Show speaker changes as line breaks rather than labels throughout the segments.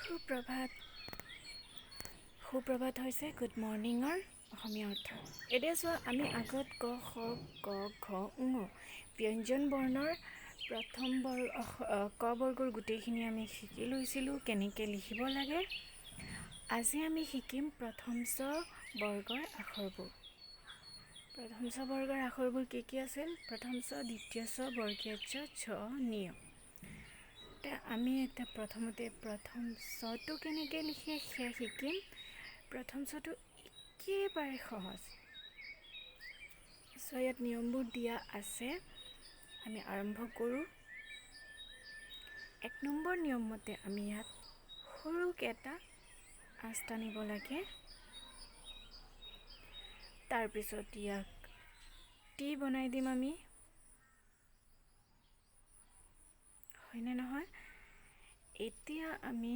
সুপ্ৰভাত। সুপ্ৰভাত হৈছে গুড মৰ্ণিঙৰ অসমীয়া অৰ্থ। এতিয়া চোৱা, আমি আগত ক খ গ ঘ ঙ ব্যঞ্জন বৰ্ণৰ প্ৰথম ক বৰ্গৰ গোটেইখিনি আমি শিকি লৈছিলোঁ কেনেকৈ লিখিব লাগে। আজি আমি শিকিম প্ৰথম চ বৰ্গৰ আখৰবোৰ। প্ৰথম চ বৰ্গৰ আখৰবোৰ কি কি আছিল? প্ৰথম চ, দ্বিতীয় চ, বৰ্গীয় চ, ঝ, নিয়। এতিয়া আমি এতিয়া প্ৰথমতে প্ৰথম চটো কেনেকৈ লিখে সেয়া শিকিম। প্ৰথম চটো একেবাৰে সহজ। চ' ইয়াত নিয়মবোৰ দিয়া আছে, আমি আৰম্ভ কৰোঁ। এক নম্বৰ নিয়ম মতে আমি ইয়াত সৰুকৈ এটা আঁচ টানিব লাগে। তাৰপিছত ইয়াক টি বনাই দিম আমি, হয়নে নহয়? এতিয়া আমি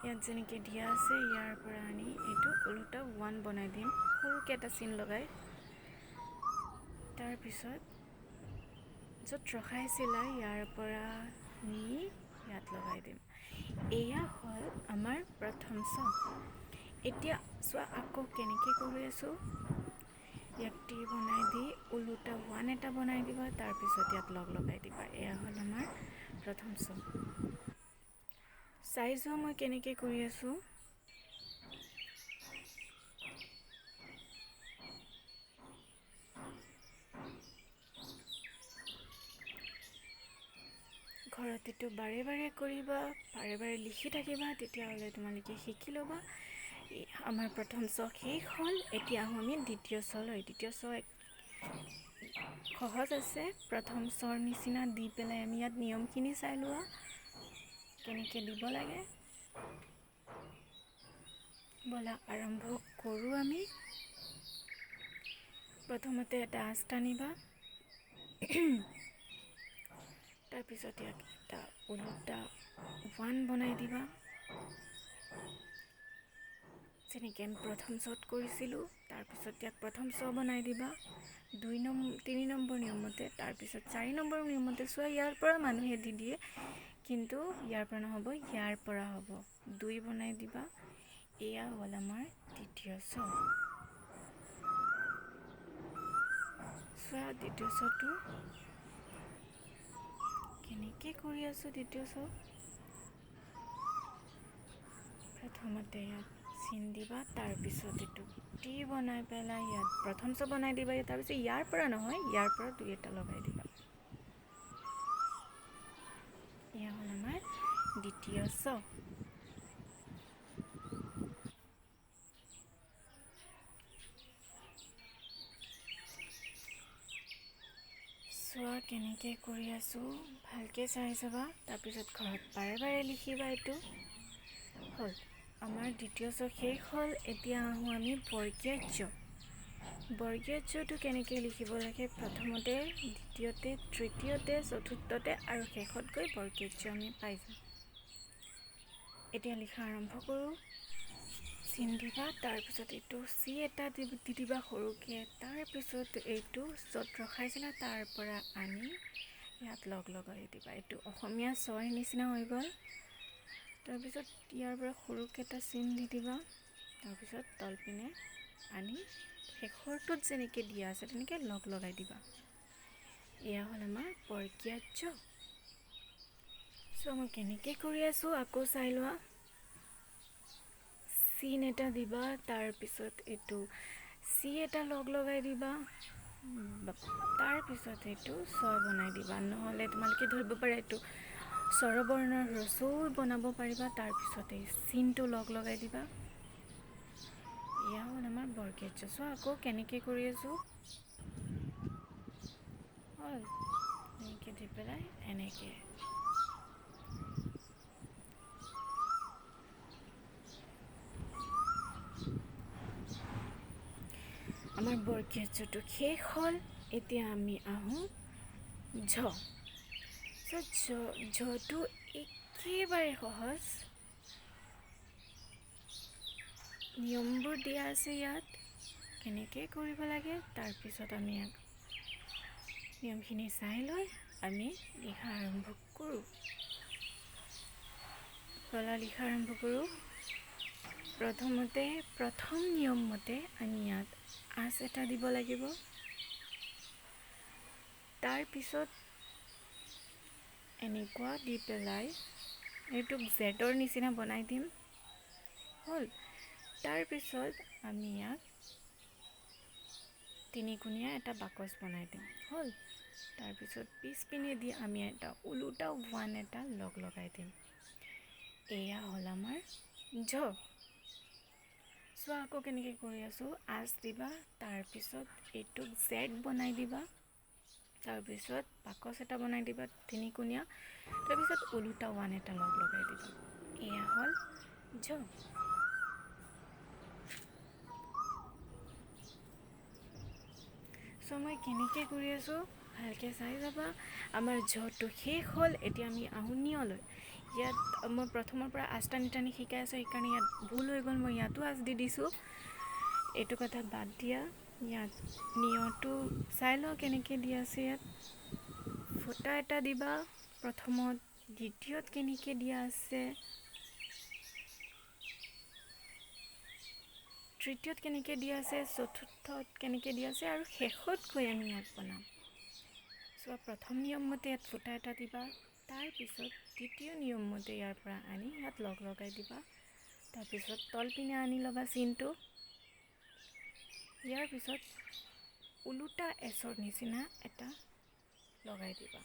ইয়াত যেনেকৈ দিয়া আছে ইয়াৰ পৰা আনি এইটো ওলোটা ওৱান বনাই দিম, সৰুকৈ এটা চিন লগাই। তাৰপিছত য'ত ৰখাইছিলা ইয়াৰ পৰা নি ইয়াত লগাই দিম। এয়া হ'ল আমাৰ প্ৰথম চ। এতিয়া চোৱা আকৌ কেনেকৈ কৰি আছোঁ। ইয়াক টি বনাই দি ওলোটা ওৱান এটা বনাই দিবা, তাৰপিছত ইয়াত লগ লগাই দিবা। এয়া হ'ল আমাৰ প্ৰথম চ। চাই যোৱা মই কেনেকৈ কৰি আছোঁ। ঘৰত এইটো বাৰে বাৰে কৰিবা, বাৰে বাৰে লিখি থাকিবা, তেতিয়াহ'লে তোমালোকে শিকি ল'বা। আমাৰ প্ৰথম চ শেষ হ'ল। এতিয়া আহোঁ আমি দ্বিতীয় চলৈ। দ্বিতীয় চ সহজ আছে, প্ৰথম চৰ নিচিনা দি পেলাই আমি ইয়াত নিয়মখিনি চাই লোৱা কেনেকৈ দিব লাগে। ব'লা আৰম্ভ কৰোঁ আমি। প্ৰথমতে এটা আঁচ টানিবা, তাৰপিছত ইয়াক এটা ওলোটা ওৱান বনাই দিবা, যেনেকৈ আমি প্ৰথম চত কৰিছিলোঁ। তাৰপিছত ইয়াক প্ৰথম চ বনাই দিবা 3 নম্বৰ নিয়মতে। তাৰপিছত 4 নম্বৰ নিয়মতে চোৱা, ইয়াৰ পৰা মানুহে দি দিয়ে, কিন্তু ইয়াৰ পৰা নহ'ব, ইয়াৰ পৰা হ'ব। 2 বনাই দিবা। এয়া হ'ল আমাৰ দ্বিতীয় চ। চোৱা দ্বিতীয় চটো কেনেকৈ কৰি আছোঁ। দ্বিতীয় চ প্ৰথমতে ইয়াত চিন দিবা, তাৰপিছত এইটো টি বনাই পেলাই ইয়াত প্ৰথম চ বনাই দিবা। তাৰপিছত ইয়াৰ পৰা নহয়, ইয়াৰ পৰা 2 এটা লগাই দিবা। এয়া হ'ল আমাৰ দ্বিতীয় চ। চোৱা কেনেকৈ কৰি আছোঁ, ভালকৈ চাই যাবা। তাৰপিছত ঘৰত বাৰে বাৰে লিখিবা। এইটো হ'ল আমাৰ দ্বিতীয় চ শেষ হ'ল। এতিয়া আহোঁ আমি বৰ্গীয় জ। বৰ্গীয় জটো কেনেকৈ লিখিব লাগে? প্ৰথমতে, দ্বিতীয়তে, তৃতীয়তে, চতুৰ্থতে আৰু শেষত গৈ বৰ্গীয় জ আমি পাই যাম। এতিয়া লিখা আৰম্ভ কৰোঁ। চিন দিবা, তাৰপিছত এইটো চি এটা দি দিবা সৰুকৈ। তাৰপিছত এইটো য'ত ৰখাইছিলা তাৰ পৰা আনি ইয়াত লগ লগাই দিবা। এইটো অসমীয়া ছয়ৰ নিচিনা হৈ গ'ল। তাৰপিছত ইয়াৰ পৰা সৰুকৈ এটা চিন দি দিবা। তাৰপিছত তলপিনে আনি শেষৰটোত যেনেকৈ দিয়া আছে তেনেকৈ লগ লগাই দিবা। এয়া হ'ল আমাৰ বৰ্গীয় জ। চ' মই কেনেকৈ কৰি আছোঁ আকৌ চাই লোৱা। চিন এটা দিবা, তাৰপিছত এইটো চি এটা লগ লগাই দিবা, তাৰপিছত এইটো ছয় বনাই দিবা। নহ'লে তোমালোকে ধৰিব পাৰা এইটো স্বৰবৰ্ণৰ ৰচৌ বনাব পাৰিবা। তাৰপিছত এই চিনটো লগ লগাই দিবা। এয়া হ'ল আমাৰ বৰ্গীয় জ। চোৱা আকৌ কেনেকৈ কৰি আছোঁ। হ'ল এনেকৈ দি পেলাই এনেকৈ। আমাৰ বৰ্গীয় জটো শেষ হ'ল। এতিয়া আমি আহোঁ ঝ। ঝটো একেবাৰে সহজ, নিয়মবোৰ দিয়া আছে ইয়াত কেনেকৈ কৰিব লাগে। তাৰপিছত আমি ইয়াক নিয়মখিনি চাই লৈ আমি লিখা আৰম্ভ কৰোঁ। ব'লা লিখা আৰম্ভ কৰোঁ। প্ৰথমতে প্ৰথম নিয়ম মতে আমি ইয়াত আঁচ এটা দিব লাগিব। তাৰপিছত এনেকুৱা দি পেলাই এইটোক জেডৰ নিচিনা বনাই দিম। হ'ল। তাৰপিছত আমি ইয়াত তিনিকোণীয়া এটা বাকচ বনাই দিম। হ'ল। তাৰপিছত পিছপিনে দি আমি এটা ওলোটা ওৱান এটা লগ লগাই দিম। এয়া হ'ল আমাৰ ঝ। চোৱা আকৌ কেনেকৈ কৰি আছোঁ। আঁচ দিবা, তাৰপিছত এইটোক জেড বনাই দিবা, তাৰপিছত বাকচ এটা বনাই দিবা তিনিকোণীয়া, তাৰপিছত ওলোটা ওৱান এটা লগ লগাই দিবা। এয়া হ'ল ঝ। চ' মই কেনেকৈ কৰি আছোঁ ভালকৈ চাই যাবা। আমাৰ ঝটো শেষ হ'ল। এতিয়া আমি আহোঁ নিয়লৈ। ইয়াত মই প্ৰথমৰ পৰা আঁচ টানি টানি শিকাই আছোঁ, সেইকাৰণে ইয়াত ভুল হৈ গ'ল, মই ইয়াতো আঁচ দি দিছোঁ। এইটো কথা বাদ দিয়া। ইয়াত নিয়টো চাই লওঁ কেনেকৈ দি আছে। ইয়াত ফুটা এটা দিবা প্ৰথমত, দ্বিতীয়ত কেনেকৈ দিয়া আছে, তৃতীয়ত কেনেকৈ দিয়া আছে, চতুৰ্থত কেনেকৈ দিয়া আছে, আৰু শেষত গৈ আমি ইয়াত বনাম। চোৱা, প্ৰথম নিয়ম মতে ইয়াত ফুটা এটা দিবা, তাৰপিছত দ্বিতীয় নিয়ম মতে ইয়াৰ পৰা আনি ইয়াত লগ লগাই দিবা, তাৰপিছত তলপিনে আনি ল'বা চিনটো। ইয়াৰ পিছত ওলোটা এছৰ নিচিনা এটা লগাই দিবা,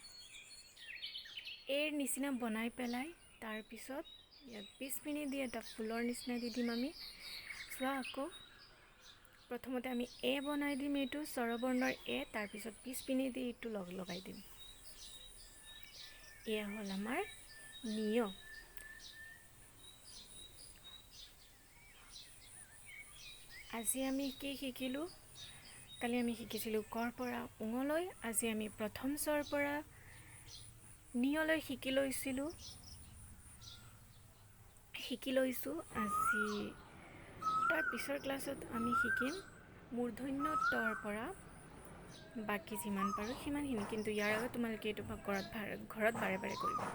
এৰ নিচিনা বনাই পেলাই। তাৰপিছত ইয়াত পিছপিনে দি এটা ফুলৰ নিচিনা দি দিম আমি। চোৱা আকৌ প্ৰথমতে আমি এ বনাই দিম, এইটো স্বৰবৰ্ণৰ এ, তাৰপিছত পিছপিনে দি এইটো লগ লগাই দিম। এয়া হ'ল আমাৰ নিয়। আজি আমি কি শিকিলোঁ? কালি আমি শিকিছিলোঁ কৰ পৰা উঙলৈ, আজি আমি প্ৰথম চৰ পৰা নিয়লৈ শিকি লৈছোঁ আজি। তাৰ পিছৰ ক্লাছত আমি শিকিম মূৰ্ধন্য তৰ পৰা বাকী যিমান পাৰোঁ সিমানখিনি। কিন্তু ইয়াৰ আগত তোমালোকে এইটো ঘৰত বাৰে বাৰে কৰিবা।